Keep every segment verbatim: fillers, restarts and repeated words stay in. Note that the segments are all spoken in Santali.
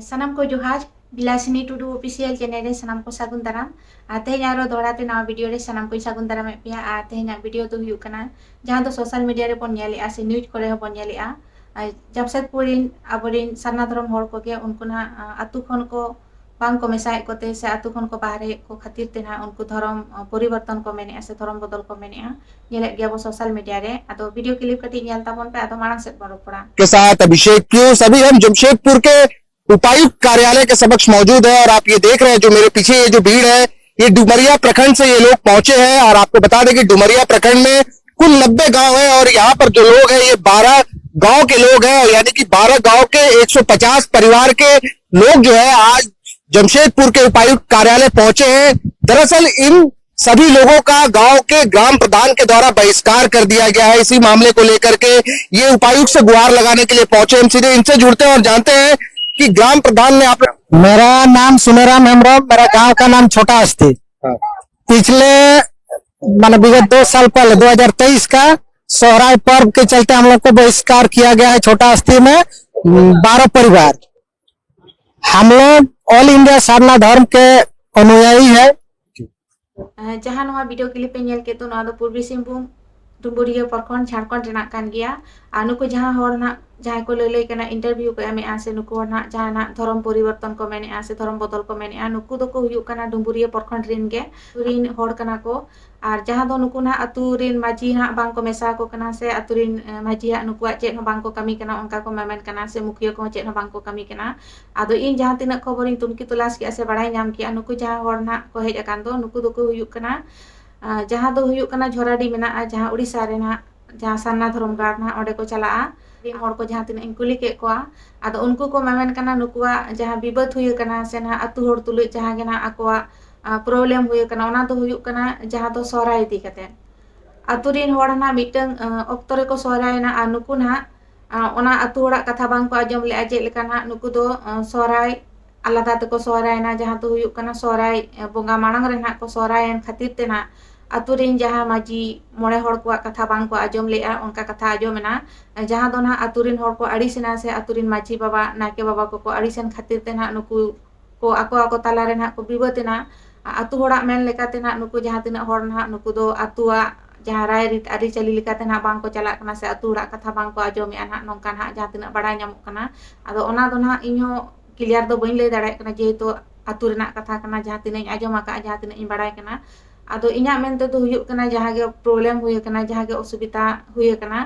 ᱥᱟᱱᱟᱢ ᱠᱚ ᱡᱚᱦᱟᱨ, ᱵᱤᱞᱟᱥᱤᱱᱤ ᱴᱩᱰᱩ ᱚᱯᱷᱤᱥᱤᱭᱟᱞ ᱪᱮᱱᱮᱞ ᱨᱮ ᱥᱟᱱᱟᱢ ᱠᱚ ᱥᱟᱹᱜᱩᱱ ᱫᱟᱨᱟᱢ᱾ ᱟᱨ ᱛᱮᱦᱮᱧ ᱟᱨᱚ ᱫᱚᱦᱲᱟ ᱛᱮ ᱱᱟᱣᱟ ᱵᱷᱤᱰᱤᱭᱳ ᱨᱮ ᱥᱟᱱᱟᱢ ᱠᱚᱧ ᱥᱟᱹᱜᱩᱱ ᱫᱟᱨᱟᱢᱮᱫ ᱯᱮᱭᱟ᱾ ᱟᱨ ᱛᱮᱦᱮᱧᱟᱜ ᱵᱷᱤᱰᱤᱭᱳ ᱫᱚ ᱦᱩᱭᱩᱜ ᱠᱟᱱᱟ ᱡᱟᱦᱟᱸ ᱫᱚ ᱥᱳᱥᱟᱞ ᱢᱤᱰᱤᱭᱟ ᱨᱮᱵᱚᱱ ᱧᱮᱞᱮᱫᱼᱟ ᱥᱮ ᱱᱤᱭᱩᱡᱽ ᱠᱚᱨᱮ ᱦᱚᱸᱵᱚᱱ ᱧᱮᱞᱮᱫᱼᱟ, ᱟᱨ ᱡᱟᱢᱥᱮᱫᱽᱯᱩᱨ ᱨᱤᱱ ᱟᱵᱚᱨᱤᱱ ᱥᱟᱨᱱᱟ ᱫᱷᱚᱨᱚᱢ ᱦᱚᱲ ᱠᱚᱜᱮ ᱩᱱᱠᱩ ᱱᱟᱦᱟᱜ, ᱟ, ᱟᱹᱛᱩ ᱠᱷᱚᱱ ᱠᱚ ᱵᱟᱝ ᱠᱚ ᱢᱮᱥᱟᱭᱮᱫ ᱠᱚᱛᱮ ᱥᱮ ᱟᱹᱛᱩ ᱠᱷᱚᱱ ᱠᱚ ᱵᱟᱦᱨᱮᱭᱮᱫ ᱠᱚ ᱠᱷᱟᱹᱛᱤᱨ ᱛᱮ ᱱᱟᱦᱟᱜ ᱩᱱᱠᱩ ᱫᱷᱚᱨᱚᱢ, ᱟ, ᱯᱚᱨᱤᱵᱚᱨᱛᱚᱱ ᱠᱚ ᱢᱮᱱᱮᱫᱼᱟ ᱥᱮ ᱫᱷᱚᱨᱚᱢ ᱵᱚᱫᱚᱞ ᱠᱚ ᱢᱮᱱᱮᱫᱼᱟ᱾ ᱧᱮᱞᱮᱫ ᱜᱮᱭᱟ ᱵᱚ ᱥᱳᱥᱟᱞ ᱢᱤᱰᱤᱭᱟ ᱨᱮ᱾ ᱟᱫᱚ ᱵᱷᱤᱰᱤᱭᱳ ᱠᱞᱤᱯ ᱠᱟᱹᱴᱤᱡ ᱧᱮᱞ ᱛᱟᱵᱚᱱ ᱯᱮ, ᱟᱫᱚ ᱢᱟᱲᱟᱝ ᱥᱮᱫ ᱵᱚᱱ ᱨᱚᱯᱚᱲᱟ᱾ के साथ अभिषेक क्यूस। अभी हम जमशेदपुर के उपायुक्त कार्यालय के समक्ष मौजूद है और आप ये देख रहे हैं जो मेरे पीछे ये जो भीड़ है, ये डुमरिया प्रखंड से ये लोग पहुंचे हैं। और आपको बता दें कि डुमरिया प्रखंड में कुल नब्बे गांव हैं और यहाँ पर जो लोग हैं ये बारह गांव के लोग हैं, यानी कि बारह गांव के एक सौ पचास परिवार के लोग जो है आज जमशेदपुर के उपायुक्त कार्यालय पहुंचे हैं। दरअसल इन सभी लोगों का गांव के ग्राम प्रधान के द्वारा बहिष्कार कर दिया गया है। इसी मामले को लेकर के ये उपायुक्त से गुहार लगाने के लिए पहुंचे। हम सीधे इनसे जुड़ते हैं और जानते हैं कि ग्राम प्रधान ने आप मेरा नाम सुनेराम हेम्ब्रम, मेरा गांव का नाम छोटा हस्ती। हाँ। पिछले, माने, विगत दो साल पहले, दो हज़ार तेईस का सोहराय पर्व के चलते हम लोग को बहिष्कार किया गया है छोटा हस्ती में, बारह परिवार। हम लोग ऑल इंडिया सरना धर्म के अनुयायी है। ᱡᱟᱦᱟᱸ ᱱᱚᱣᱟ ᱵᱷᱤᱰᱤᱭᱳ ᱠᱞᱤᱯ ᱯᱮ ᱧᱮᱞ ᱠᱮᱫ ᱫᱚ, ᱱᱚᱣᱟ ᱫᱚ ᱯᱩᱨᱵᱤ ᱥᱤᱝᱵᱷᱩᱢ ᱰᱩᱢᱵᱩᱨᱤᱭᱟᱹ ᱯᱨᱚᱠᱷᱚᱸᱰ, ᱡᱷᱟᱲᱠᱷᱚᱸᱰ ᱨᱮᱱᱟᱜ ᱠᱟᱱ ᱜᱮᱭᱟ᱾ ᱟᱨ ᱱᱩᱠᱩ ᱡᱟᱦᱟᱸ ᱦᱚᱲ ᱱᱟᱜ, ᱡᱟᱦᱟᱸᱭ ᱠᱚ ᱞᱟᱹᱞᱟᱹᱭ ᱠᱟᱱᱟ, ᱤᱱᱴᱟᱨᱵᱷᱤᱭᱩ ᱠᱚ ᱮᱢᱮᱫᱼᱟ, ᱥᱮ ᱱᱩᱠᱩ ᱦᱚᱲ ᱱᱟᱜ ᱡᱟᱦᱟᱸ ᱱᱟᱜ ᱫᱷᱚᱨᱚᱢ ᱯᱚᱨᱤᱵᱚᱨᱛᱚᱱ ᱠᱚ ᱢᱮᱱᱮᱫᱼᱟ ᱥᱮ ᱫᱷᱚᱨᱚᱢ ᱵᱚᱫᱚᱞ ᱠᱚ ᱢᱮᱱᱮᱫᱼᱟ, ᱱᱩᱠᱩ ᱫᱚᱠᱚ ᱦᱩᱭᱩᱜ ᱠᱟᱱᱟ ᱰᱩᱢᱵᱩᱨᱤᱭᱟᱹ ᱯᱨᱚᱠᱷᱚᱸᱰ ᱨᱤᱱ ᱜᱮ, ᱨᱤᱱ ᱦᱚᱲ ᱠᱟᱱᱟ ᱠᱚ᱾ ᱟᱨ ᱡᱟᱦᱟᱸ ᱫᱚ ᱱᱩᱠᱩ ᱱᱟᱦᱟᱜ ᱟᱹᱛᱩ ᱨᱤᱱ ᱢᱟᱹᱡᱷᱤ ᱱᱟᱦᱟᱜ ᱵᱟᱝ ᱠᱚ ᱢᱮᱥᱟ ᱟᱠᱚ ᱠᱟᱱᱟ, ᱥᱮ ᱟᱹᱛᱩ ᱨᱤᱱ, ᱮ, ᱢᱟᱹᱡᱷᱤᱭᱟᱜ ᱱᱩᱠᱩᱣᱟᱜ ᱪᱮᱫ ᱦᱚᱸ ᱵᱟᱝ ᱠᱚ ᱠᱟᱹᱢᱤ ᱠᱟᱱᱟ, ᱚᱱᱠᱟ ᱠᱚ ᱢᱮᱢᱮᱱ ᱠᱟᱱᱟ, ᱥᱮ ᱢᱩᱠᱷᱤᱭᱟᱹ ᱠᱚᱦᱚᱸ ᱪᱮᱫ ᱦᱚᱸ ᱵᱟᱝ ᱠᱚ ᱠᱟᱹᱢᱤ ᱠᱟᱱᱟ᱾ ᱟᱫᱚ ᱤᱧ ᱡᱟᱦᱟᱸ ᱛᱤᱱᱟᱹᱜ ᱠᱷᱚᱵᱚᱨᱤᱧ ᱛᱩᱱᱠᱷᱤ ᱛᱚᱞᱟᱥ ᱠᱮᱜᱼᱟ ᱥᱮ ᱵᱟᱲᱟᱭ ᱧᱟᱢ ᱠᱮᱜᱼᱟ, ᱱᱩᱠᱩ ᱡᱟᱦᱟᱸ ᱦᱚᱲ ᱱᱟᱦᱟᱜ ᱠᱚ ᱦᱮᱡ ᱟᱠᱟᱱ ᱫᱚ, ᱱᱩᱠᱩ ᱫᱚᱠᱚ ᱦᱩᱭᱩᱜ ᱠᱟᱱᱟ, ᱟ, ᱡᱟᱦᱟᱸ ᱫᱚ ᱦᱩᱭᱩᱜ ᱠᱟᱱᱟ ᱡᱷᱚᱨᱟᱰᱤ ᱢᱮᱱᱟᱜᱼᱟ, ᱡᱟᱦᱟᱸ ᱩᱲᱤᱥᱥᱟ ᱨᱮ ᱱᱟᱦᱟᱜ, ᱡᱟᱦᱟᱸ ᱥᱟᱨᱱᱟ ᱫᱷᱚᱨᱚᱢ ᱜᱟᱲ ᱱᱟᱦᱟᱜ, ᱚᱸᱰᱮ ᱠᱚ ᱪᱟᱞᱟᱜᱼᱟ᱾ ᱨᱤᱱ ᱦᱚᱲ ᱠᱚ ᱡᱟᱦᱟᱸ ᱛᱤᱱᱟᱹᱜ ᱤᱧ ᱠᱩᱞᱤ ᱠᱮᱫ ᱠᱚᱣᱟ, ᱟᱫᱚ ᱩᱱᱠᱩ ᱠᱚ ᱢᱮᱢᱮᱱ ᱠᱟᱱᱟ, ᱱᱩᱠᱩᱣᱟᱜ ᱡᱟᱦᱟᱸ ᱵᱤᱵᱟᱹᱫ ᱦᱩᱭ ᱟᱠᱟᱱᱟ ᱥᱮ ᱱᱟᱦᱟᱜ ᱟᱹᱛᱩ ᱦᱚᱲ ᱛᱩᱞᱩᱡ ᱡᱟᱦᱟᱸ ᱜᱮ ᱱᱟᱦᱟᱜ ᱟᱠᱚᱣᱟᱜ, ᱟ, ᱯᱨᱚᱵᱞᱮᱢ ᱦᱩᱭ ᱟᱠᱟᱱᱟ, ᱚᱱᱟ ᱫᱚ ᱦᱩᱭᱩᱜ ᱠᱟᱱᱟ ᱡᱟᱦᱟᱸ ᱫᱚ ᱥᱚᱦᱨᱟᱭ ᱤᱫᱤ ᱠᱟᱛᱮ᱾ ᱟᱹᱛᱩ ᱨᱤᱱ ᱦᱚᱲ ᱱᱟᱦᱟᱜ ᱢᱤᱫᱴᱟᱝ, ᱟ, ᱚᱠᱛᱚ ᱨᱮᱠᱚ ᱥᱚᱦᱨᱟᱭᱮᱱᱟ ᱟᱨ ᱱᱩᱠᱩ ᱱᱟᱦᱟᱜ, ᱟ, ᱚᱱᱟ ᱟᱹᱛᱩ ᱦᱚᱲᱟᱜ ᱠᱟᱛᱷᱟ ᱵᱟᱝ ᱠᱚ ᱟᱸᱡᱚᱢ ᱞᱮᱜᱼᱟ᱾ ᱪᱮᱫ ᱞᱮᱠᱟ ᱱᱟᱦᱟᱜ ᱱᱩᱠᱩ ᱫᱚ, ᱟ, ᱥᱚᱦᱨᱟᱭ ᱟᱞᱟᱫᱟ ᱛᱮᱠᱚ ᱥᱚᱦᱨᱟᱭᱮᱱᱟ, ᱡᱟᱦᱟᱸ ᱫᱚ ᱦᱩᱭᱩᱜ ᱠᱟᱱᱟ ᱥᱚᱦᱨᱟᱭ, ᱟ, ᱵᱚᱸᱜᱟ ᱢᱟᱲᱟᱝ ᱨᱮ ᱱᱟᱦᱟᱜ ᱠᱚ ᱥᱚᱦᱨᱟᱭᱮᱱ ᱠᱷᱟᱹᱛᱤᱨ ᱛᱮ ᱱᱟᱦᱟᱜ ᱟᱛᱳ ᱨᱮᱱ ᱡᱟᱦᱟᱸ ᱢᱟᱹᱡᱷᱤ ᱢᱚᱬᱮ ᱦᱚᱲ ᱠᱚᱣᱟᱜ ᱠᱟᱛᱷᱟ ᱵᱟᱝ ᱠᱚ ᱟᱸᱡᱚᱢ ᱞᱮᱜᱼᱟ, ᱚᱱᱠᱟ ᱠᱟᱛᱷᱟ ᱟᱸᱡᱚᱢ ᱮᱱᱟ, ᱡᱟᱦᱟᱸ ᱫᱚ ᱱᱟᱦᱟᱜ ᱟᱛᱳ ᱨᱮᱱ ᱦᱚᱲ ᱠᱚ ᱟᱹᱲᱤᱥ ᱮᱱᱟ ᱥᱮ ᱟᱛᱳ ᱨᱮᱱ ᱢᱟᱹᱡᱷᱤ ᱵᱟᱵᱟ, ᱱᱟᱭᱠᱮ ᱵᱟᱵᱟ ᱠᱚᱠᱚ ᱟᱹᱲᱤᱥ ᱮᱱ ᱠᱷᱟᱹᱛᱤᱨ ᱛᱮ ᱱᱟᱦᱟᱜ ᱱᱩᱠᱩ ᱠᱚ ᱟᱠᱚ ᱟᱠᱚ ᱛᱟᱞᱟᱨᱮ ᱱᱟᱦᱟᱜ ᱠᱚ ᱵᱤᱵᱟᱹᱫ ᱮᱱᱟ᱾ ᱟᱛᱳ ᱦᱚᱲᱟᱜ ᱢᱮᱱ ᱞᱮᱠᱟᱛᱮ ᱱᱟᱦᱟᱜ ᱱᱩᱠᱩ ᱡᱟᱦᱟᱸ ᱛᱤᱱᱟᱹᱜ ᱦᱚᱲ ᱱᱟᱦᱟᱜ ᱱᱩᱠᱩ ᱫᱚ ᱟᱛᱳᱣᱟᱜ ᱡᱟᱦᱟᱸ ᱨᱟᱭ ᱨᱤᱛ ᱟᱹᱨᱤᱪᱟᱹᱞᱤ ᱞᱮᱠᱟᱛᱮ ᱱᱟᱦᱟᱜ ᱵᱟᱝ ᱠᱚ ᱪᱟᱞᱟᱜ ᱠᱟᱱᱟ ᱥᱮ ᱟᱛᱳ ᱦᱚᱲᱟᱜ ᱠᱟᱛᱷᱟ ᱵᱟᱝ ᱠᱚ ᱟᱸᱡᱚᱢᱮᱜᱼᱟ ᱱᱟᱦᱟᱜ, ᱱᱚᱝᱠᱟ ᱱᱟᱦᱟᱜ ᱡᱟᱦᱟᱸ ᱛᱤᱱᱟᱹᱜ ᱵᱟᱲᱟᱭ ᱧᱟᱢᱚᱜ ᱠᱟᱱᱟ᱾ ᱟᱫᱚ ᱚᱱᱟ ᱫᱚ ᱱᱟᱦᱟᱜ ᱤᱧᱦᱚᱸ clear ᱫᱚ ᱵᱟᱹᱧ ᱞᱟᱹᱭ ᱫᱟᱲᱮᱭᱟᱜ ᱠᱟᱱᱟ, ᱡᱮᱦᱮᱛᱩ ᱟᱛᱳ ᱨᱮᱱᱟᱜ ᱠᱟᱛᱷᱟ ᱠᱟᱱᱟ, ᱡᱟᱦᱟᱸ ᱛᱤᱱᱟᱹᱜ ᱤᱧ ᱟᱸᱡᱚᱢ ᱟᱠᱟᱫᱼᱟ, ᱡᱟᱦᱟᱸ ᱛᱤᱱᱟᱹᱜ ᱤᱧ ᱵᱟᱲᱟᱭ ᱠᱟᱱᱟ᱾ ᱟᱫᱚ ᱤᱧᱟᱹᱜ ᱢᱮᱱ ᱛᱮᱫᱚ ᱦᱩᱭᱩᱜ ᱠᱟᱱᱟ, ᱡᱟᱦᱟᱸ ᱜᱮ problem ᱦᱩᱭ ᱟᱠᱟᱱᱟ, ᱡᱟᱦᱟᱸ ᱜᱮ ᱚᱥᱩᱵᱤᱫᱷᱟ ᱦᱩᱭ ᱟᱠᱟᱱᱟ,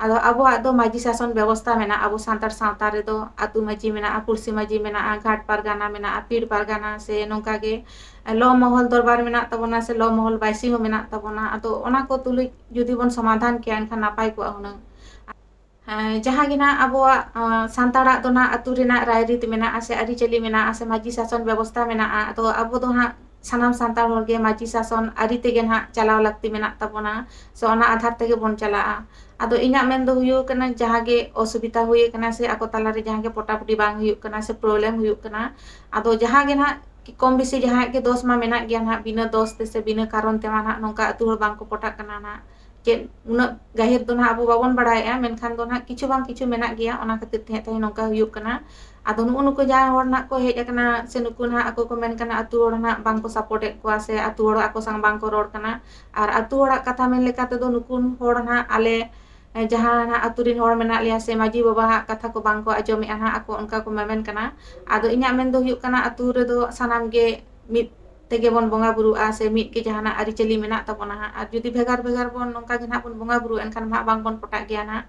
ᱟᱫᱚ ᱟᱵᱚᱣᱟᱜ ᱫᱚ ᱢᱟᱹᱡᱷᱤ ᱥᱟᱥᱚᱱ ᱵᱮᱵᱚᱥᱛᱷᱟ ᱢᱮᱱᱟᱜᱼᱟ᱾ ᱟᱵᱚ ᱥᱟᱱᱛᱟᱲ ᱥᱟᱶᱛᱟ ᱨᱮᱫᱚ ᱟᱹᱛᱩ ᱢᱟᱹᱡᱷᱤ ᱢᱮᱱᱟᱜᱼᱟ, ᱯᱩᱲᱥᱤ ᱢᱟᱹᱡᱷᱤ ᱢᱮᱱᱟᱜᱼᱟ, ᱜᱷᱟᱴ ᱯᱟᱨᱜᱟᱱᱟ ᱢᱮᱱᱟᱜᱼᱟ, ᱯᱤᱲ ᱯᱟᱨᱜᱟᱱᱟ, ᱥᱮ ᱱᱚᱝᱠᱟ ᱜᱮ ᱞᱚ ᱢᱚᱦᱚᱞ ᱫᱚᱨᱵᱟᱨ ᱢᱮᱱᱟᱜ ᱛᱟᱵᱚᱱᱟ, ᱥᱮ ᱞᱚ ᱢᱚᱦᱚᱞ ᱵᱟᱭᱥᱤ ᱦᱚᱸ ᱢᱮᱱᱟᱜ ᱛᱟᱵᱚᱱᱟ᱾ ᱟᱫᱚ ᱚᱱᱟ ᱠᱚ ᱛᱩᱞᱩᱡ ᱡᱩᱫᱤ ᱵᱚᱱ ᱥᱚᱢᱟᱫᱷᱟᱱ ᱠᱮᱭᱟ, ᱮᱱᱠᱷᱟᱱ ᱱᱟᱯᱟᱭ ᱠᱚᱜᱼᱟ ᱦᱩᱱᱟᱹᱝ᱾ ᱮᱸ, ᱡᱟᱦᱟᱸ ᱜᱮ ᱱᱟᱦᱟᱜ ᱟᱵᱚᱣᱟᱜ, ᱟᱸ, ᱥᱟᱱᱛᱟᱲᱟᱜ ᱫᱚ ᱱᱟᱦᱟᱜ ᱟᱹᱛᱩ ᱨᱮᱱᱟᱜ ᱨᱟᱭᱨᱤᱛ ᱢᱮᱱᱟᱜᱼᱟ ᱥᱮ ᱟᱹᱨᱤᱪᱟᱹᱞᱤ ᱢᱮᱱᱟᱜᱼᱟ ᱥᱮ ᱢᱟᱹᱡᱷᱤ ᱥᱟᱥᱚᱱ ᱵᱮᱵᱚᱥᱛᱷᱟ ᱢᱮᱱᱟᱜᱼᱟ, ᱟᱫᱚ ᱟᱵᱚ ᱫᱚ ᱱᱟᱦᱟᱜ ᱥᱟᱱᱟᱢ ᱥᱟᱱᱛᱟᱲ ᱦᱚᱲ ᱜᱮ ᱢᱟᱹᱡᱷᱤ ᱥᱟᱥᱚᱱ ᱟᱹᱨᱤ ᱛᱮᱜᱮ ᱱᱟᱦᱟᱜ ᱪᱟᱞᱟᱣ ᱞᱟᱹᱠᱛᱤ ᱢᱮᱱᱟᱜ ᱛᱟᱵᱚᱱᱟ, ᱥᱮ ᱚᱱᱟ ᱟᱫᱷᱟᱨ ᱛᱮᱜᱮ ᱵᱚᱱ ᱪᱟᱞᱟᱜᱼᱟ᱾ ᱟᱫᱚ ᱤᱧᱟᱹᱜ ᱢᱮᱱ ᱫᱚ ᱦᱩᱭᱩᱜ ᱠᱟᱱᱟ, ᱡᱟᱦᱟᱸ ᱜᱮ ᱚᱥᱩᱵᱤᱫᱷᱟ ᱦᱩᱭ ᱟᱠᱟᱱᱟ ᱥᱮ ᱟᱠᱚ ᱛᱟᱞᱟᱨᱮ ᱡᱟᱦᱟᱸ ᱜᱮ ᱯᱚᱴᱟᱯᱚᱴᱤ ᱵᱟᱝ ᱦᱩᱭᱩᱜ ᱠᱟᱱᱟ ᱥᱮ problem ᱦᱩᱭᱩᱜ ᱠᱟᱱᱟ, ᱟᱫᱚ ᱡᱟᱦᱟᱸ ᱜᱮ ᱱᱟᱦᱟᱜ ᱠᱚᱢ ᱵᱮᱥᱤ ᱡᱟᱦᱟᱸᱭᱟᱜ ᱜᱮ ᱫᱳᱥ ᱢᱟ ᱢᱮᱱᱟᱜ ᱜᱮᱭᱟ ᱱᱟᱦᱟᱜ, ᱵᱤᱱᱟᱹ ᱫᱳᱥ ᱛᱮ ᱥᱮ ᱵᱤᱱᱟᱹ ᱠᱟᱨᱚᱱ ᱛᱮᱢᱟ ᱱᱟᱦᱟᱜ ᱱᱚᱝᱠᱟ ᱟᱹᱛᱩ ᱦᱚᱲ ᱵᱟᱝ ᱠᱚ ᱯᱚᱴᱟᱜ ᱠᱟᱱᱟ ᱱᱟᱦᱟᱜ᱾ ᱪᱮᱫ ᱩᱱᱟᱹᱜ ᱜᱟᱹᱦᱤᱨ ᱫᱚ ᱱᱟᱦᱟᱜ ᱟᱵᱚ ᱵᱟᱵᱚᱱ ᱵᱟᱲᱟᱭᱮᱜᱼᱟ, ᱢᱮᱱᱠᱷᱟᱱ ᱫᱚ ᱱᱟᱦᱟᱜ ᱠᱤᱪᱷᱩ ᱵᱟᱝ ᱠᱤᱪᱷᱩ ᱢᱮᱱᱟᱜ ᱜᱮᱭᱟ, ᱚᱱᱟ ᱠᱷᱟᱹᱛᱤᱨ ᱛᱮ ᱛᱮᱦᱮᱧ ᱱᱚᱝᱠᱟ ᱦᱩᱭᱩᱜ ᱠᱟᱱᱟ᱾ ᱟᱫᱚ ᱱᱩᱜᱼᱩ ᱱᱩᱠᱩ ᱡᱟᱦᱟᱸᱭ ᱦᱚᱲ ᱱᱟᱦᱟᱜ ᱠᱚ ᱦᱮᱡ ᱟᱠᱟᱱᱟ ᱥᱮ ᱱᱩᱠᱩ ᱱᱟᱦᱟᱜ ᱟᱠᱚ ᱠᱚ ᱢᱮᱱ ᱠᱟᱱᱟ ᱟᱹᱛᱩ ᱦᱚᱲ ᱱᱟᱦᱟᱜ ᱵᱟᱝ ᱠᱚ support ᱮᱫ ᱠᱚᱣᱟ ᱥᱮ ᱟᱹᱛᱩ ᱦᱚᱲ ᱟᱠᱚ ᱥᱟᱶ ᱵᱟᱝ ᱠᱚ ᱨᱚᱲ ᱠᱟᱱᱟ᱾ ᱟᱨ ᱟᱹᱛᱩ ᱦᱚᱲᱟᱜ ᱠᱟᱛᱷᱟ ᱢᱮᱱ ᱞᱮᱠᱟ ᱛᱮᱫᱚ ᱱᱩᱠᱩ ᱦᱚᱲ ᱱᱟᱦᱟᱜ ᱟᱞᱮ ᱡᱟᱦᱟᱸ ᱱᱟᱦᱟᱜ ᱟᱹᱛᱩ ᱨᱮᱱ ᱦᱚᱲ ᱢᱮᱱᱟᱜ ᱞᱮᱭᱟ ᱥᱮ ᱢᱟᱹᱡᱷᱤ ᱵᱟᱵᱟᱣᱟᱜ ᱠᱟᱛᱷᱟ ᱠᱚ ᱵᱟᱝ ᱠᱚ ᱟᱸᱡᱚᱢᱮᱜᱼᱟ ᱱᱟᱦᱟᱜ, ᱟᱠᱚ ᱚᱱᱠᱟ ᱠᱚ ᱢᱮᱢᱮᱱ ᱠᱟᱱᱟ᱾ ᱟᱫᱚ ᱤᱧᱟᱹᱜ ᱢᱮᱱ ᱫᱚ ᱦᱩᱭᱩᱜ ᱠᱟᱱᱟ, ᱟᱹᱛᱩ ᱨᱮᱫᱚ ᱥᱟᱱᱟᱢ ᱜᱮ ᱢᱤᱫ ᱛᱮᱜᱮ ᱵᱚᱱ ᱵᱚᱸᱜᱟ ᱵᱩᱨᱩᱜᱼᱟ ᱥᱮ ᱢᱤᱫ ᱜᱮ ᱡᱟᱦᱟᱱᱟᱜ ᱟᱹᱨᱤᱪᱟᱹᱞᱤ ᱢᱮᱱᱟᱜ ᱛᱟᱵᱚᱱᱟ ᱦᱟᱸᱜ᱾ ᱟᱨ ᱡᱩᱫᱤ ᱵᱷᱮᱜᱟᱨ ᱵᱷᱮᱜᱟᱨ ᱵᱚᱱ ᱱᱚᱝᱠᱟ ᱜᱮ ᱱᱟᱦᱟᱜ ᱵᱚᱱ ᱵᱚᱸᱜᱟ ᱵᱩᱨᱩᱜᱼᱟ, ᱮᱱᱠᱷᱟᱱ ᱱᱟᱦᱟᱜ ᱵᱟᱝ ᱵᱚᱱ ᱯᱚᱴᱟᱜ ᱜᱮᱭᱟ ᱱᱟᱦᱟᱜ᱾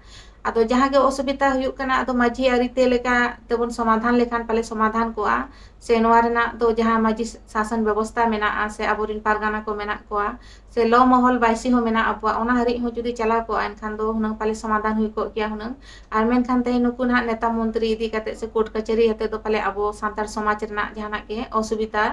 ᱟᱫᱚ ᱡᱟᱦᱟᱸ ᱜᱮ ᱚᱥᱩᱵᱤᱫᱷᱟ ᱦᱩᱭᱩᱜ ᱠᱟᱱᱟ, ᱟᱫᱚ ᱢᱟᱹᱡᱷᱤ ᱟᱹᱨᱤ ᱛᱮ ᱞᱮᱠᱟ ᱛᱮᱵᱚᱱ ᱥᱚᱢᱟᱫᱷᱟᱱ ᱞᱮᱠᱷᱟᱱ ᱯᱟᱞᱮ ᱥᱚᱢᱟᱫᱷᱟᱱ ᱠᱚᱜᱼᱟ, ᱥᱮ ᱱᱚᱣᱟ ᱨᱮᱱᱟᱜ ᱫᱚ ᱡᱟᱦᱟᱸ ᱢᱟᱹᱡᱷᱤ ᱥᱟᱥᱚᱱ ᱵᱮᱵᱚᱥᱛᱷᱟ ᱢᱮᱱᱟᱜᱼᱟ ᱥᱮ ᱟᱵᱚᱨᱮᱱ ᱯᱟᱨᱜᱟᱱᱟ ᱠᱚ ᱢᱮᱱᱟᱜ ᱠᱚᱣᱟ ᱥᱮ ᱞᱚ ᱢᱚᱦᱚᱞ ᱵᱟᱭᱥᱤ ᱦᱚᱸ ᱢᱮᱱᱟᱜ ᱟᱵᱚᱣᱟᱜ, ᱚᱱᱟ ᱦᱟᱹᱨᱤᱡ ᱦᱚᱸ ᱡᱩᱫᱤ ᱪᱟᱞᱟᱣ ᱠᱚᱜᱼᱟ, ᱮᱱᱠᱷᱟᱱ ᱫᱚ ᱦᱩᱱᱟᱹᱝ ᱯᱟᱞᱮ ᱥᱚᱢᱟᱫᱷᱟᱱ ᱦᱩᱭ ᱠᱚᱜ ᱜᱮᱭᱟ ᱦᱩᱱᱟᱹᱝ᱾ ᱟᱨ ᱢᱮᱱᱠᱷᱟᱱ ᱛᱮᱦᱮᱧ ᱱᱩᱠᱩ ᱱᱟᱦᱟᱜ ᱱᱮᱛᱟ ᱢᱚᱱᱛᱨᱤ ᱤᱫᱤ ᱠᱟᱛᱮ ᱥᱮ ᱠᱳᱨᱴ ᱠᱟᱪᱷᱟᱹᱨᱤ ᱦᱚᱛᱮ ᱫᱚ ᱯᱟᱞᱮ ᱟᱵᱚ ᱥᱟᱱᱛᱟᱲ ᱥᱚᱢᱟᱡᱽ ᱨᱮᱱᱟᱜ ᱡᱟᱦᱟᱱᱟᱜ ᱜᱮ ᱚᱥᱩᱵᱤᱫᱷᱟ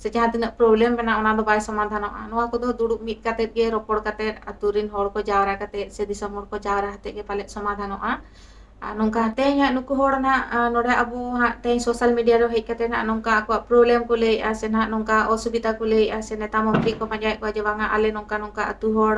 ᱥᱮ ᱡᱟᱦᱟᱸ ᱛᱤᱱᱟᱹᱜ problem ᱢᱮᱱᱟᱜᱼᱟ, ᱚᱱᱟ ᱫᱚ ᱵᱟᱭ ᱥᱚᱢᱟᱫᱷᱟᱱᱚᱜᱼᱟ᱾ ᱱᱚᱣᱟ ᱠᱚᱫᱚ ᱫᱩᱲᱩᱵ ᱢᱤᱫ ᱠᱟᱛᱮ ᱜᱮ, ᱨᱚᱯᱚᱲ ᱠᱟᱛᱮ, ᱟᱹᱛᱩ ᱨᱮᱱ ᱦᱚᱲ ᱠᱚ ᱡᱟᱣᱨᱟ ᱠᱟᱛᱮ ᱥᱮ ᱫᱤᱥᱚᱢ ᱦᱚᱲ ᱠᱚ ᱡᱟᱣᱨᱟ ᱠᱟᱛᱮ ᱜᱮ ᱯᱟᱞᱮᱫ ᱥᱚᱢᱟᱫᱷᱟᱱᱚᱜᱼᱟ᱾ ᱟᱨ ᱱᱚᱝᱠᱟ ᱛᱮᱦᱮᱧ ᱦᱟᱸᱜ ᱱᱩᱠᱩ ᱦᱚᱲ ᱱᱟᱦᱟᱜ, ᱟᱸ, ᱱᱚᱰᱮ ᱟᱵᱚ ᱦᱟᱸᱜ ᱛᱮᱦᱮᱧ social media ᱨᱮ ᱦᱮᱡ ᱠᱟᱛᱮ ᱱᱟᱦᱟᱜ ᱱᱚᱝᱠᱟ ᱟᱠᱚᱣᱟᱜ problem ᱠᱚ ᱞᱟᱹᱭᱮᱜᱼᱟ, ᱥᱮ ᱱᱟᱦᱟᱜ ᱱᱚᱝᱠᱟ ᱚᱥᱩᱵᱤᱫᱷᱟ ᱠᱚ ᱞᱟᱹᱭᱮᱜᱼᱟ, ᱥᱮ ᱱᱮᱛᱟ ᱢᱚᱱᱛᱨᱤ ᱠᱚ ᱯᱟᱸᱡᱟᱭᱮᱫ ᱠᱚᱣᱟ ᱡᱮ ᱵᱟᱝᱟ ᱟᱞᱮ ᱱᱚᱝᱠᱟ ᱱᱚᱝᱠᱟ ᱟᱹᱛᱩ ᱦᱚᱲ,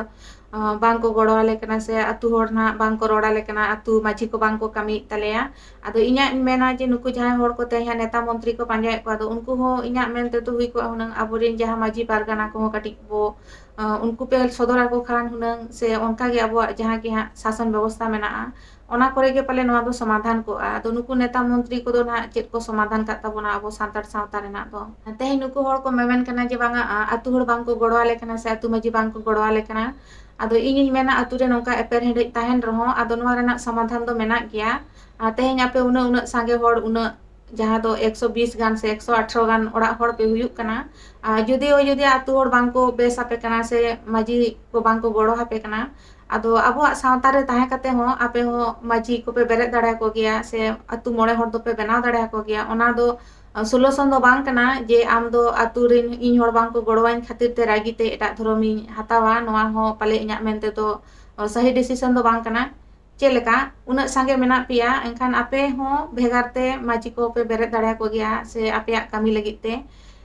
ᱟᱸ, ᱵᱟᱝ ᱠᱚ ᱜᱚᱲᱚ ᱟᱞᱮ ᱠᱟᱱᱟ, ᱥᱮ ᱟᱹᱛᱩ ᱦᱚᱲ ᱱᱟᱦᱟᱜ ᱵᱟᱝ ᱠᱚ ᱨᱚᱲ ᱟᱞᱮ ᱠᱟᱱᱟ, ᱟᱹᱛᱩ ᱢᱟᱹᱡᱷᱤ ᱠᱚ ᱵᱟᱝ ᱠᱚ ᱠᱟᱹᱢᱤᱭᱮᱫ ᱛᱟᱞᱮᱭᱟ᱾ ᱟᱫᱚ ᱤᱧᱟᱹᱜ ᱤᱧ ᱢᱮᱱᱟ ᱡᱮ ᱱᱩᱠᱩ ᱡᱟᱦᱟᱸᱭ ᱦᱚᱲ ᱠᱚ ᱛᱮᱦᱮᱧ ᱦᱟᱸᱜ ᱱᱮᱛᱟ ᱢᱚᱱᱛᱨᱤ ᱠᱚ ᱯᱟᱸᱡᱟᱭᱮᱫ ᱠᱚᱣᱟ, ᱟᱫᱚ ᱩᱱᱠᱩ ᱦᱚᱸ ᱤᱧᱟᱹᱜ ᱢᱮᱱ ᱛᱮᱫᱚ ᱦᱩᱭ ᱠᱚᱜᱼᱟ ᱦᱩᱱᱟᱹᱝ ᱟᱵᱚᱨᱮᱱ ᱡᱟᱦᱟᱸ ᱢᱟᱹᱡᱷᱤ ᱯᱟᱨᱜᱟᱱᱟ ᱠᱚᱦᱚᱸ ᱠᱟᱹᱴᱤᱡ ᱵᱚ, ᱟᱸ, ᱩᱱᱠᱩ ᱯᱮ ᱥᱚᱫᱚᱨ ᱟᱠᱚ ᱠᱷᱟᱱ ᱦᱩᱱᱟᱹᱝ, ᱥᱮ ᱚᱱᱠᱟ ᱜᱮ ᱟᱵᱚᱣᱟᱜ ᱡᱟᱦᱟᱸ ᱜᱮ ᱦᱟᱸᱜ ᱥᱟᱥᱚᱱ ᱵᱮᱵᱚᱥᱛᱷᱟ ᱢᱮᱱᱟᱜᱼᱟ, ᱚᱱᱟ ᱠᱚᱨᱮ ᱜᱮ ᱯᱟᱞᱮ ᱱᱚᱣᱟ ᱫᱚ ᱥᱚᱢᱟᱫᱷᱟᱱ ᱠᱚᱜᱼᱟ᱾ ᱟᱫᱚ ᱱᱩᱠᱩ ᱱᱮᱛᱟ ᱢᱚᱱᱛᱨᱤ ᱠᱚᱫᱚ ᱱᱟᱦᱟᱜ ᱪᱮᱫ ᱠᱚ ᱥᱚᱢᱟᱫᱷᱟᱱ ᱠᱟᱜ ᱛᱟᱵᱚᱱᱟ ᱟᱵᱚ ᱥᱟᱱᱛᱟᱲ ᱥᱟᱶᱛᱟ ᱨᱮᱱᱟᱜ ᱫᱚ? ᱛᱮᱦᱮᱧ ᱱᱩᱠᱩ ᱦᱚᱲ ᱠᱚ ᱢᱮᱢᱮᱱ ᱠᱟᱱᱟ ᱡᱮ ᱵᱟᱝᱟ, ᱟ-, ᱟᱹᱛᱩ ᱦᱚᱲ ᱵᱟᱝ ᱠᱚ ᱜᱚᱲᱚ ᱟᱞᱮ ᱠᱟᱱᱟ, ᱥᱮ ᱟᱹᱛᱩ ᱢᱟᱹᱡᱷᱤ ᱵᱟᱝ ᱠᱚ ᱜᱚᱲᱚ ᱟᱞᱮ ᱠᱟᱱᱟ᱾ ᱟᱫᱚ ᱤᱧᱤᱧ ᱢᱮᱱᱟ, ᱟᱹᱛᱩ ᱨᱮ ᱱᱚᱝᱠᱟ ᱮᱯᱮᱨ ᱦᱮᱸᱰᱮᱡ ᱛᱟᱦᱮᱱ ᱨᱮᱦᱚᱸ, ᱟᱫᱚ ᱱᱚᱣᱟ ᱨᱮᱱᱟᱜ ᱥᱚᱢᱟᱫᱷᱟᱱ ᱫᱚ ᱢᱮᱱᱟᱜ ᱜᱮᱭᱟ᱾ ᱟᱨ ᱛᱮᱦᱮᱧ ᱟᱯᱮ ᱩᱱᱟᱹᱜ, ᱩᱱᱟᱹᱜ ᱥᱟᱸᱜᱮ ᱦᱚᱲ, ᱩᱱᱟᱹᱜ ᱡᱟᱦᱟᱸ ᱫᱚ ᱮᱠᱥᱚ ᱵᱤᱥ ᱜᱟᱱ ᱥᱮ ᱮᱠᱥᱚ ᱟᱴᱷᱨᱚ ᱜᱟᱱ ᱚᱲᱟᱜ ᱦᱚᱲ ᱯᱮ ᱦᱩᱭᱩᱜ ᱠᱟᱱᱟ, ᱟᱨ ᱡᱩᱫᱤᱭᱳ ᱡᱩᱫᱤ ᱟᱹᱛᱩ ᱦᱚᱲ ᱵᱟᱝ ᱠᱚ ᱵᱮᱥ ᱟᱯᱮ ᱠᱟᱱᱟ ᱥᱮ ᱢᱟᱹᱡᱷᱤ ᱠᱚ ᱵᱟᱝ ᱠᱚ ᱜᱚᱲᱚ ᱟᱯᱮ ᱠᱟᱱᱟ, ᱟᱫᱚ ᱟᱵᱚᱣᱟᱜ ᱥᱟᱶᱛᱟ ᱨᱮ ᱛᱟᱦᱮᱸ ᱠᱟᱛᱮ ᱦᱚᱸ ᱟᱯᱮ ᱦᱚᱸ ᱢᱟᱹᱡᱷᱤ ᱠᱚᱯᱮ ᱵᱮᱨᱮᱫ ᱫᱟᱲᱮᱭᱟᱠᱚ ᱜᱮᱭᱟ ᱥᱮ ᱟᱹᱛᱩ ᱢᱚᱬᱮ ᱦᱚᱲ ᱫᱚᱯᱮ ᱵᱮᱱᱟᱣ ᱫᱟᱲᱮᱭᱟᱠᱚ ᱜᱮᱭᱟ᱾ ᱚᱱᱟ ᱫᱚ, ᱟ, solution ᱫᱚ ᱵᱟᱝ ᱠᱟᱱᱟ ᱡᱮ ᱟᱢ ᱫᱚ ᱟᱹᱛᱩ ᱨᱮᱱ ᱤᱧ ᱦᱚᱲ ᱵᱟᱝ ᱠᱚ ᱜᱚᱲᱚᱣᱟᱹᱧ ᱠᱷᱟᱹᱛᱤᱨ ᱛᱮ ᱨᱟᱹᱜᱤ ᱛᱮ ᱮᱴᱟᱜ ᱫᱷᱚᱨᱚᱢᱤᱧ ᱦᱟᱛᱟᱣᱟ᱾ ᱱᱚᱣᱟ ᱦᱚᱸ ᱯᱟᱞᱮ ᱤᱧᱟᱹᱜ ᱢᱮᱱ ᱛᱮᱫᱚ, ᱟ, ᱥᱟᱹᱦᱤ decision ᱫᱚ ᱵᱟᱝ ᱠᱟᱱᱟ᱾ ᱪᱮᱫ ᱞᱮᱠᱟ ᱩᱱᱟᱹᱜ ᱥᱟᱸᱜᱮ ᱢᱮᱱᱟᱜ ᱯᱮᱭᱟ, ᱮᱱᱠᱷᱟᱱ ᱟᱯᱮ ᱦᱚᱸ ᱵᱷᱮᱜᱟᱨ ᱛᱮ ᱢᱟᱹᱡᱷᱤ ᱠᱚ ᱯᱮ ᱵᱮᱨᱮᱫ ᱫᱟᱲᱮᱭᱟᱠᱚ ᱜᱮᱭᱟ ᱥᱮ ᱟᱯᱮᱭᱟᱜ ᱠᱟᱹᱢᱤ ᱞᱟᱹᱜᱤᱫ ᱛᱮ᱾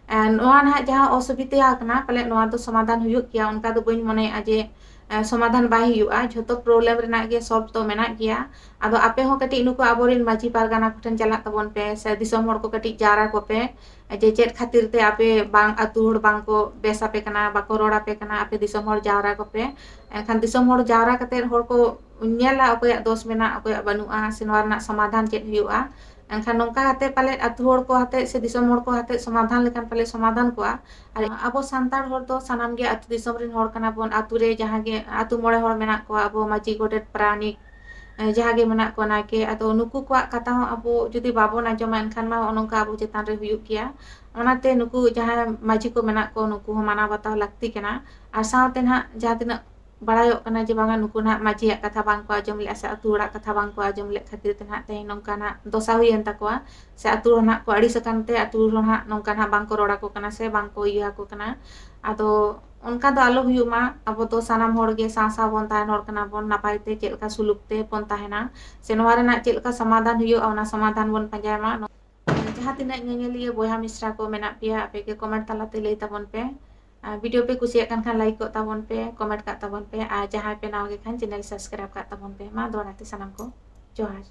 ᱮ, ᱱᱚᱣᱟ ᱱᱟᱦᱟᱜ ᱡᱟᱦᱟᱸ ᱚᱥᱩᱵᱤᱫᱷᱟ ᱟᱠᱟᱱᱟ, ᱯᱟᱞᱮ ᱱᱚᱣᱟ ᱫᱚ ᱥᱚᱢᱟᱫᱷᱟᱱ ᱦᱩᱭᱩᱜ ᱜᱮᱭᱟ, ᱚᱱᱠᱟ ᱫᱚ ᱵᱟᱹᱧ ᱢᱚᱱᱮᱭᱮᱫᱼᱟ ᱡᱮ, ᱮ, ᱥᱚᱢᱟᱫᱷᱟᱱ ᱵᱟᱭ ᱦᱩᱭᱩᱜᱼᱟ᱾ ᱡᱷᱚᱛᱚ problem ᱨᱮᱱᱟᱜ ᱜᱮ solve ᱫᱚ ᱢᱮᱱᱟᱜ ᱜᱮᱭᱟ᱾ ᱟᱫᱚ ᱟᱯᱮ ᱦᱚᱸ ᱠᱟᱹᱴᱤᱡ ᱱᱩᱠᱩ ᱟᱵᱚᱨᱮᱱ ᱢᱟᱹᱡᱷᱤ ᱯᱟᱨᱜᱟᱱᱟ ᱠᱚᱴᱷᱮᱱ ᱪᱟᱞᱟᱜ ᱛᱟᱵᱚᱱ ᱯᱮ, ᱥᱮ ᱫᱤᱥᱚᱢ ᱦᱚᱲ ᱠᱚ ᱠᱟᱹᱴᱤᱡ ᱡᱟᱣᱨᱟ ᱠᱚᱯᱮ, ᱡᱮ ᱪᱮᱫ ᱠᱷᱟᱹᱛᱤᱨ ᱛᱮ ᱟᱯᱮ ᱵᱟᱝ, ᱟᱹᱛᱩ ᱦᱚᱲ ᱵᱟᱝ ᱠᱚ ᱵᱮᱥ ᱟᱯᱮ ᱠᱟᱱᱟ, ᱵᱟᱠᱚ ᱨᱚᱲ ᱟᱯᱮ ᱠᱟᱱᱟ, ᱟᱯᱮ ᱫᱤᱥᱚᱢ ᱦᱚᱲ ᱡᱟᱣᱨᱟ ᱠᱚᱯᱮ᱾ ᱮᱱᱠᱷᱟᱱ ᱫᱤᱥᱚᱢ ᱦᱚᱲ ᱡᱟᱣᱨᱟ ᱠᱟᱛᱮ ᱦᱚᱲ ᱠᱚ ᱧᱮᱞᱟ ᱚᱠᱚᱭᱟᱜ ᱫᱚᱥ ᱢᱮᱱᱟᱜ, ᱚᱠᱚᱭᱟᱜ ᱵᱟᱹᱱᱩᱜᱼᱟ, ᱥᱮ ᱱᱚᱣᱟ ᱨᱮᱱᱟᱜ ᱥᱚᱢᱟᱫᱷᱟᱱ ᱪᱮᱫ ᱦᱩᱭᱩᱜᱼᱟ᱾ ᱮᱱᱠᱷᱟᱱ ᱱᱚᱝᱠᱟ ᱠᱟᱛᱮ ᱯᱟᱞᱮᱫ ᱟᱹᱛᱩ ᱦᱚᱲ ᱠᱚ ᱟᱛᱮᱫ ᱥᱮ ᱫᱤᱥᱚᱢ ᱦᱚᱲ ᱠᱚ ᱟᱛᱮᱫ ᱥᱚᱢᱟᱫᱷᱟᱱ ᱞᱮᱠᱷᱟᱱ ᱯᱟᱞᱮ ᱥᱚᱢᱟᱫᱷᱟᱱ ᱠᱚᱜᱼᱟ᱾ ᱟᱨ ᱟᱵᱚ ᱥᱟᱱᱛᱟᱲ ᱦᱚᱲ ᱫᱚ ᱥᱟᱱᱟᱢ ᱜᱮ ᱟᱹᱛᱩ ᱫᱤᱥᱚᱢ ᱨᱮᱱ ᱦᱚᱲ ᱠᱟᱱᱟ ᱵᱚᱱ᱾ ᱟᱹᱛᱩ ᱨᱮ ᱡᱟᱦᱟᱸ ᱜᱮ ᱟᱹᱛᱩ ᱢᱚᱬᱮ ᱦᱚᱲ ᱢᱮᱱᱟᱜ ᱠᱚᱣᱟ, ᱟᱵᱚ ᱢᱟᱹᱡᱷᱤ, ᱜᱚᱰᱮᱛ, ᱯᱟᱨᱟᱱᱤᱠ, ᱮ, ᱡᱟᱦᱟᱸ ᱜᱮ ᱢᱮᱱᱟᱜ ᱠᱚᱣᱟ ᱱᱟᱭᱠᱮ, ᱟᱫᱚ ᱱᱩᱠᱩ ᱠᱚᱣᱟᱜ ᱠᱟᱛᱷᱟ ᱦᱚᱸ ᱟᱵᱚ ᱡᱩᱫᱤ ᱵᱟᱵᱚᱱ ᱟᱸᱡᱚᱢᱟ, ᱮᱱᱠᱷᱟᱱ ᱢᱟ ᱱᱚᱜᱼᱚ ᱱᱚᱝᱠᱟ ᱟᱵᱚ ᱪᱮᱛᱟᱱ ᱨᱮ ᱦᱩᱭᱩᱜ ᱜᱮᱭᱟ᱾ ᱚᱱᱟᱛᱮ ᱱᱩᱠᱩ ᱡᱟᱦᱟᱸᱭ ᱢᱟᱹᱡᱷᱤ ᱠᱚ ᱢᱮᱱᱟᱜ ᱠᱚ, ᱱᱩᱠᱩ ᱦᱚᱸ ᱢᱟᱱᱟᱣ ᱵᱟᱛᱟᱣ ᱞᱟᱹᱠᱛᱤ ᱠᱟᱱᱟ᱾ ᱟᱨ ᱥᱟᱶᱛᱮ ᱱᱟᱦᱟᱜ ᱡᱟᱦᱟᱸ ᱛᱤᱱᱟᱹᱜ ᱵᱟᱲᱟᱭᱚᱜ ᱠᱟᱱᱟ ᱡᱮ ᱵᱟᱝᱟ, ᱱᱩᱠᱩ ᱱᱟᱦᱟᱜ ᱢᱟᱹᱡᱷᱤᱭᱟᱜ ᱠᱟᱛᱷᱟ ᱵᱟᱝ ᱠᱚ ᱟᱸᱡᱚᱢ ᱞᱮᱫᱼᱟ ᱥᱮ ᱟᱹᱛᱩ ᱦᱚᱲᱟᱜ ᱠᱟᱛᱷᱟ ᱵᱟᱝ ᱠᱚ ᱟᱸᱡᱚᱢ ᱞᱮᱫ ᱠᱷᱟᱹᱛᱤᱨ ᱛᱮ ᱱᱟᱦᱟᱜ ᱛᱮᱦᱮᱧ ᱱᱚᱝᱠᱟ ᱱᱟᱦᱟᱜ ᱫᱚᱥᱟ ᱦᱩᱭᱮᱱ ᱛᱟᱠᱚᱣᱟ, ᱥᱮ ᱟᱹᱛᱩ ᱦᱚᱲ ᱱᱟᱦᱟᱜ ᱠᱚ ᱟᱹᱲᱤᱥ ᱟᱠᱟᱱ ᱛᱮ ᱟᱹᱛᱩ ᱦᱚᱲ ᱱᱟᱦᱟᱜ ᱱᱚᱝᱠᱟ ᱱᱟᱦᱟᱜ ᱵᱟᱝ ᱠᱚ ᱨᱚᱲ ᱟᱠᱚ ᱠᱟᱱᱟ ᱥᱮ ᱵᱟᱝ ᱠᱚ ᱤᱭᱟᱹ ᱟᱠᱚ ᱠᱟᱱᱟ᱾ ᱟᱫᱚ ᱚᱱᱠᱟ ᱫᱚ ᱟᱞᱚ ᱦᱩᱭᱩᱜ ᱢᱟ᱾ ᱟᱵᱚ ᱫᱚ ᱥᱟᱱᱟᱢ ᱦᱚᱲ ᱜᱮ ᱥᱟᱶ ᱥᱟᱶ ᱵᱚᱱ ᱛᱟᱦᱮᱱ ᱦᱚᱲ ᱠᱟᱱᱟ ᱵᱚᱱ, ᱱᱟᱯᱟᱭ ᱛᱮ ᱪᱮᱫ ᱞᱮᱠᱟ ᱥᱩᱞᱩᱠ ᱛᱮ ᱵᱚᱱ ᱛᱟᱦᱮᱱᱟ, ᱥᱮ ᱱᱚᱣᱟ ᱨᱮᱱᱟᱜ ᱪᱮᱫ ᱞᱮᱠᱟ ᱥᱚᱢᱟᱫᱷᱟᱱ ᱦᱩᱭᱩᱜᱼᱟ, ᱚᱱᱟ ᱥᱚᱢᱟᱫᱷᱟᱱ ᱵᱚᱱ ᱯᱟᱸᱡᱟᱭ ᱢᱟ᱾ ᱡᱟᱦᱟᱸ ᱛᱤᱱᱟᱹᱜ ᱧᱮᱧᱮᱞᱤᱭᱟᱹ ᱵᱚᱭᱦᱟ ᱢᱤᱥᱨᱟ ᱠᱚ ᱢᱮᱱᱟᱜ ᱯᱮᱭᱟ, ᱟᱯᱮ ᱜᱮ comment ᱛᱟᱞᱟᱛᱮ ᱞᱟᱹᱭ ᱛᱟᱵᱚᱱ ᱯᱮ᱾ ᱟᱨ video ᱯᱮ ᱠᱩᱥᱤᱭᱟᱜ ᱠᱟᱱ ᱠᱷᱟᱱ like ᱠᱚᱜ ᱛᱟᱵᱚᱱ ᱯᱮ, comment ᱠᱟᱜ ᱛᱟᱵᱚᱱ ᱯᱮ, ᱟᱨ ᱡᱟᱦᱟᱸᱭ ᱯᱮ ᱱᱟᱣᱟ ᱜᱮ ᱠᱷᱟᱱ channel subscribe ᱠᱟᱜ ᱛᱟᱵᱚᱱ ᱯᱮ᱾ ᱢᱟ ᱫᱚᱦᱲᱟ ᱛᱮ ᱥᱟᱱᱟᱢ ᱠᱚ ᱡᱚᱦᱟᱨ᱾